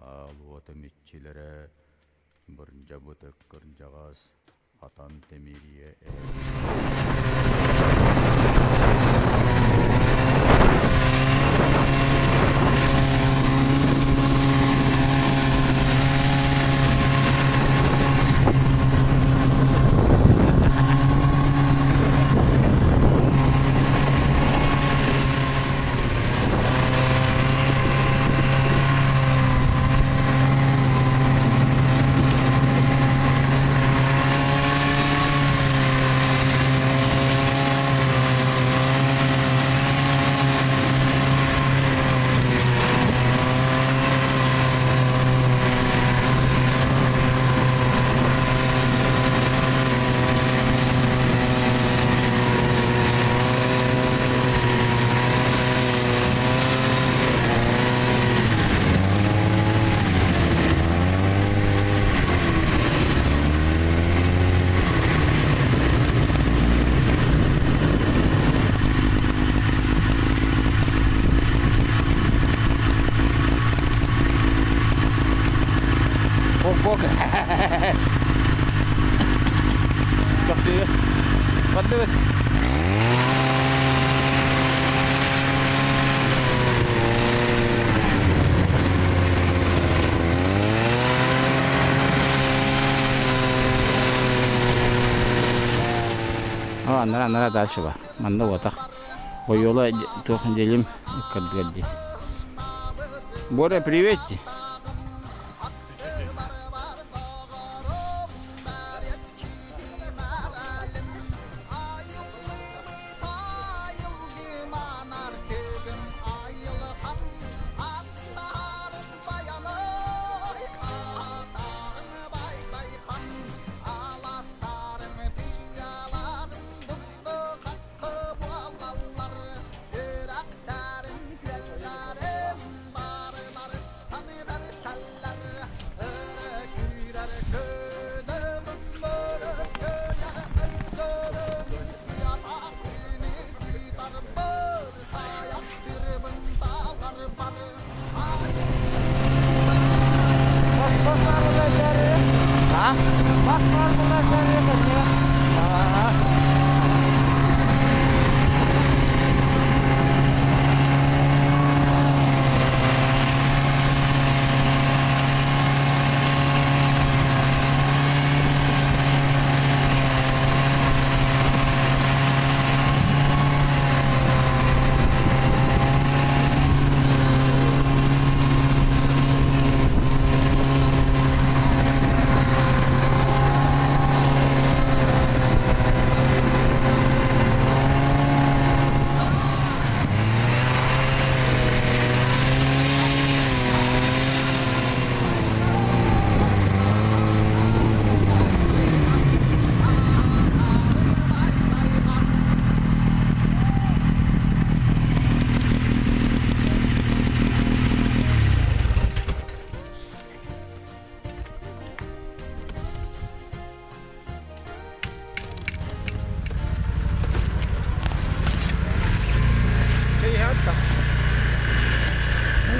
Аал уотум иччилэрэ Бырдьабытык кырдьаҕас Хатан Тимириэ Kok Бардыбыт. Анара анара дальше бар. Манна уотах. Ойуола туох делим ыккардыгар дии. Боря, привет. А?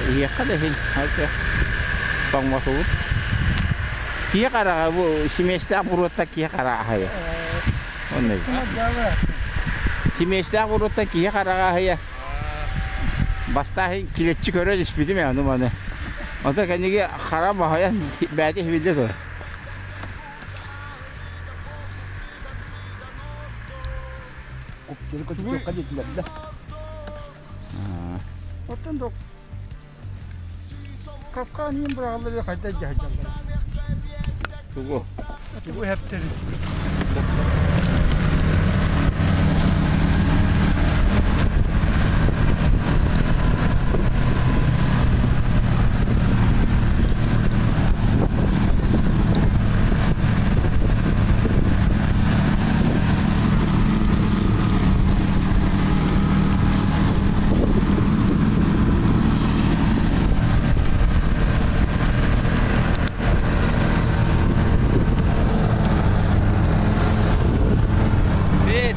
Иһиэххэ да иһин, тоҥмотубут. Киһи хараҕа бу симиэстээх буруоттан киһи хараҕа аһыйа. Онно Симиэстээх буруоттан киһи хараҕа аһыйа. Бастаан килэччи көрө түспүтүм ээ ону маны. Онтон кэнники хара баһыйан бэйэтэ иһиллэ дуо? Көтүтүөххэ диэтилэр да. Оттон да Капкаан иһин быраҕаллар хайда дьаһайдаллар. Тугу? Тугу эһэптэрин? Привет!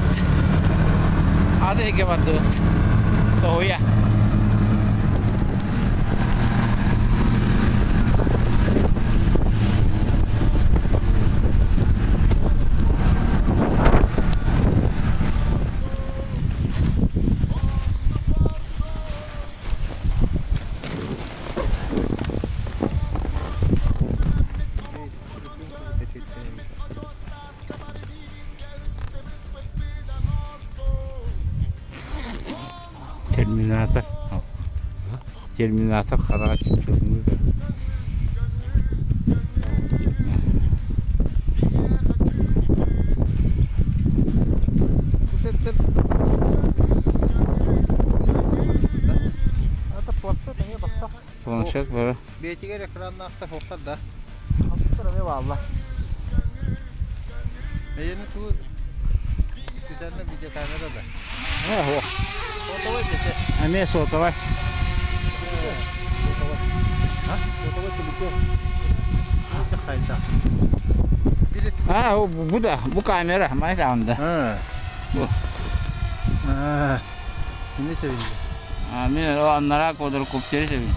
Терминатор хараҕа чыпчылыҥныыр. Планшет бары. Бэйэтигэр экраннаахта суохтар да. Компьютер баалла. Эйэни туу специально видеокамера да. Ох. Сотовай десе. Эмиэ сотовай. Сотовай. А? Сотовай телефон. Хайда. А, бу да, бу камера, май таанда. Бу. А. Не sevindim. А, мен о аннара квадрокоптери себин.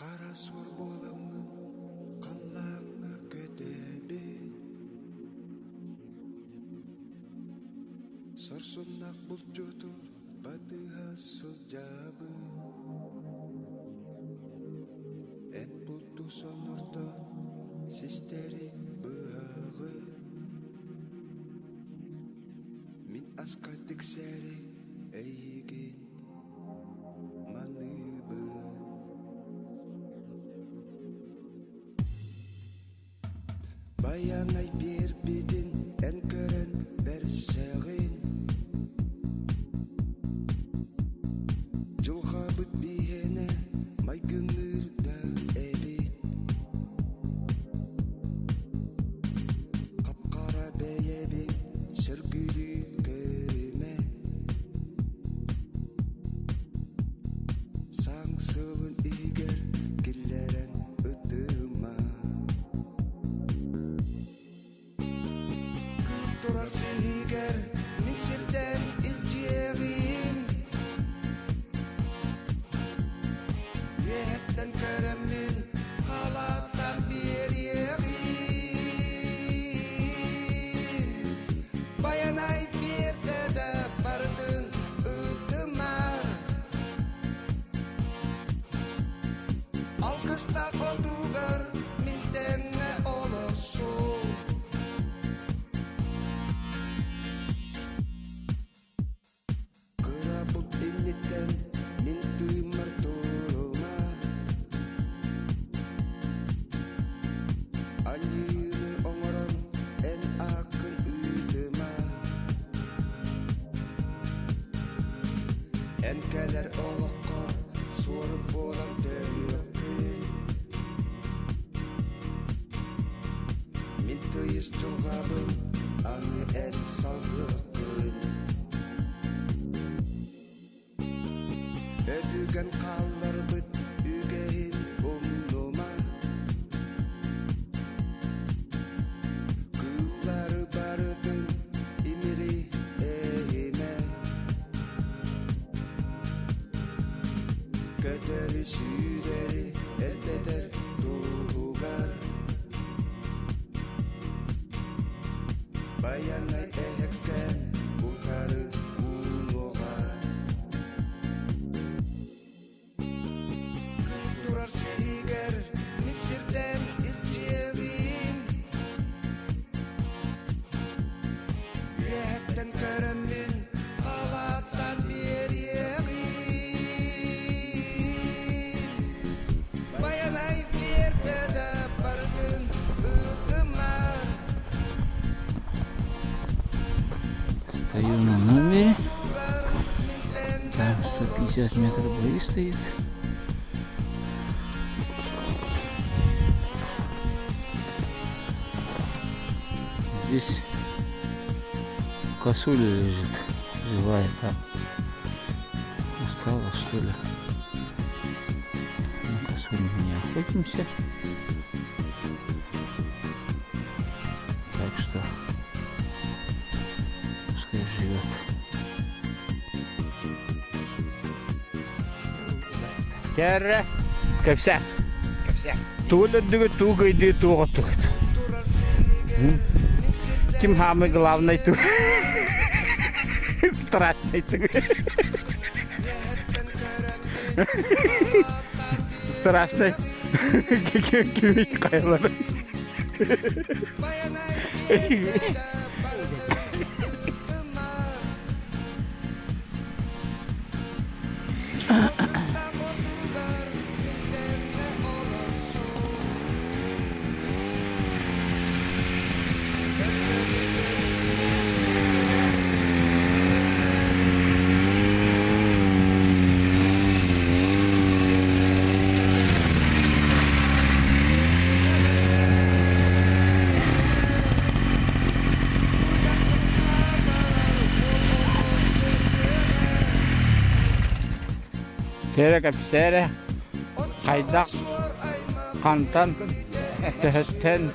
Хара суор буоламмын халлааҥҥа көтөбүн Сорсуннаах булчуту батыһа сылдьабын Эн булту сонуртан систэри быһаҕын Мин аска тиксээри эйигин маныыбын Байанай биэрбитин эн көрөн бэрсэҕин Дьылҕабыт биһиэнэ майгынныыр да эбит Хап-хара бэйэбин сөргүлүү көрүмэ Саҥ сылын иһигэр киллэрэн ытыма Күн турар сиһигэр мин сиртэн илдьиэҕим Үөһэттэн көрөммүн халааттан биэриэҕим Байанай биэрдэ да барытын ыытымар Алгыстаах отугар мин тэҥҥэ олорсуу Кырабыт инниттэн мин тыыммар турума Аньыыны оҥорон эн ааккын ыытыма Эн кэлэр олоххор суорук буолан төрүөхпүн Мин тыйыс дьылҕабын аны эн салгыаххын Өбүгэн хаалларбыт үгэһин умнума Кыыллары барытын имири эһимэ Көтөрү сүүрэри элбэтэр туһугар Байанай эһэккээн утары уунуоҕа Күн турар сиһигэр мин сиртэн илдьиэҕим. Стою на номере. Там 150 метров выстоит. Здесь косуля лежит, живая там. Устала, что ли? На косулю мы не охотимся. Так что пускай живет. Кэрэ, кэпсэ. Кэпсэ. Тугул үрдүгү тугу ыйдыы туох оттугут. Ким самый главный ту? Страшный ту. Страшный. Кими кайлары. Кэрэ кэпсээрэ хайдах хантан төһөттөн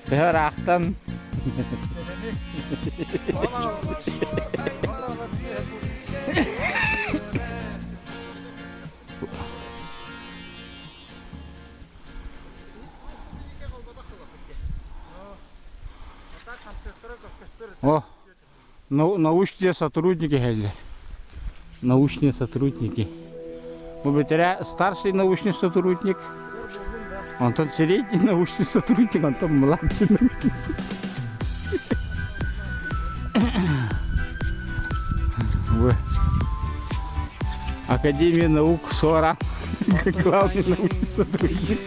төһө ыраахтан О, научные сотрудники кэллэ. Научные сотрудники. Бу бэтэрээ старший научный сотрудник, онтон средний научный сотрудник, онтон младший научный Вы. Академия наук СОРА. Главный научный сотрудник.